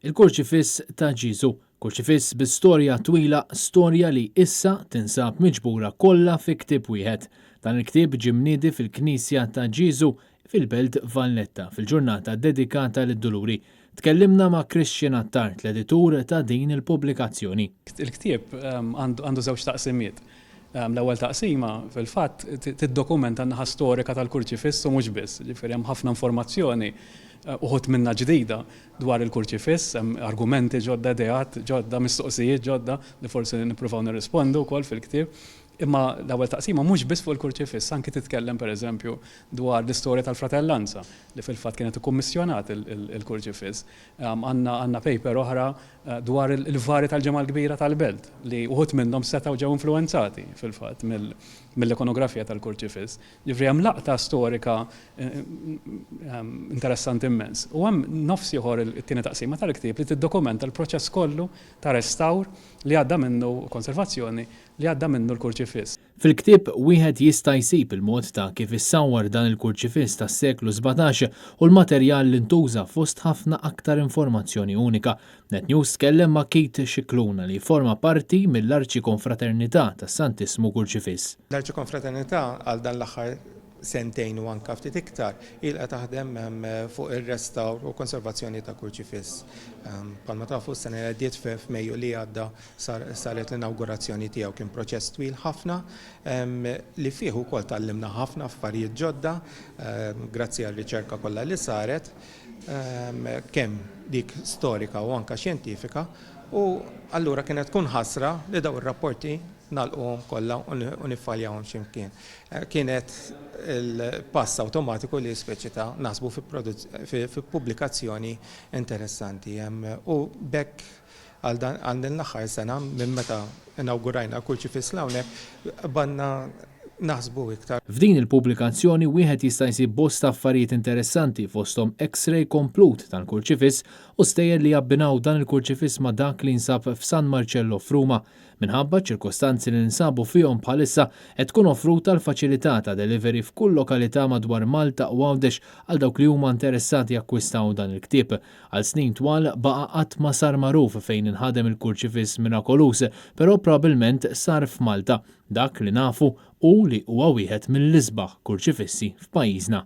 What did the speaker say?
Il-Kurċifiss ta' Ġieżu. Kurċifiss bi storja twila, storja li issa tinsab miġbura kollha fi ktieb wieħed. Dan il-ktieb ġie mniedi fil-Knisja ta' Ġieżu fil-Belt Valletta fil-ġurnata dedikata lid-Duluri. Tkellimna ma' Christian Attard, l-editur ta' din il-pubblikazzjoni. Il-ktieb għandu żewġ taqsimiet. L-ewwel taqsima, fil-fatt, tiddokumenta n-naħa storika tal-Kurċifiss u mhux biss. Jiġifieri hemm ħafna informazzjoni, uħud minnha ġdida, dwar il-Kurċifiss, hemm argumenti ġodda, ideat ġodda, mistoqsijiet ġodda li forsi nippruvaw nirrispondu wkoll fil-ktieb. Imma l-ewwel taqsima mhux biss fuq il-Kurċifiss, anki titkellem pereżempju dwar l-istorja tal-fratellanza li fil-fatt kienet ikkummissjonat il-Kurċifiss. Għandna għandna paper oħra dwar il-vari tal-Ġimgħa l-Kbira tal-Belt li uħud minnhom setgħu ġew influwenzati fil-fatt mill-ikonografija tal-Kurċifiss. Jiġifieri hemm laqta storika interessanti immens. U hemm nofs ieħor it-tieni taqsima tal-ktieb li tiddokumenta l-proċess kollu ta' restawr li għadda minnu u konservazzjoni li għadda minnu l-kurċifiss. Fil-ktieb wieħed jista' jsib il-mod ta' kif issawwar dan il-kurċifiss tas-seklu 17 u l-materjal li ntuża fost ħafna aktar informazzjoni unika. Net News tkellem ma' Keith Scicluna li jifforma parti mill-Arċikonfraternità tas-Santissmu Kurċifiss. L-Arċikonfraternità għal dan l-aħħar sentejn u anke ftit iktar ilha taħdem fuq ir-restawr u konservazzjoni ta' Kurċifiss. Bħalma tafu s-sena li għaddiet f'Mejju li għadda saret l-inawgurazzjoni tiegħu. Kien proċess twil ħafna li fih ukoll tgħallimna ħafna affarijiet ġodda grazzi għar-riċerka kollha li saret. kemm dik storika u anke xjentifika, u allura kienet tkun ħasra li dawn ir-rapporti nagħlquhom kollha u niffaljawhom xi mkien. Kienet il-pass awtomatiku li speċi ta' naħsbu fi pubblikazzjoni interessanti. U b'hekk għal din l-aħħar sena minn meta inawgurajna l-Kurċifiss hawnhekk qbadna naħsbu iktar. F'din il-pubblikazzjoni wieħed jista' jsib bosta affarijiet interessanti fosthom X-ray komplut tal-Kurċifiss u stejjer li jabbinaw dan il-Kurċifiss ma' dak li jinsab f'San Marcello f'Ruma. Minħabba ċ-ċirkostanzi li ninsabu fihom bħalissa qed tkun offruta l-faċilità ta' delivery f'kull lokalità madwar Malta u Għawdex għal dawk li huma interessati jakkwistaw dan il-ktieb. Għal snin twal baqa' qatt ma sar magħruf fejn inħadem il-Kurċifiss mirakoluż, però probbilment sar f'Malta. Dak li nafu hu li huwa wieħed mill-isbaħ kurċifissi f'pajjiżna.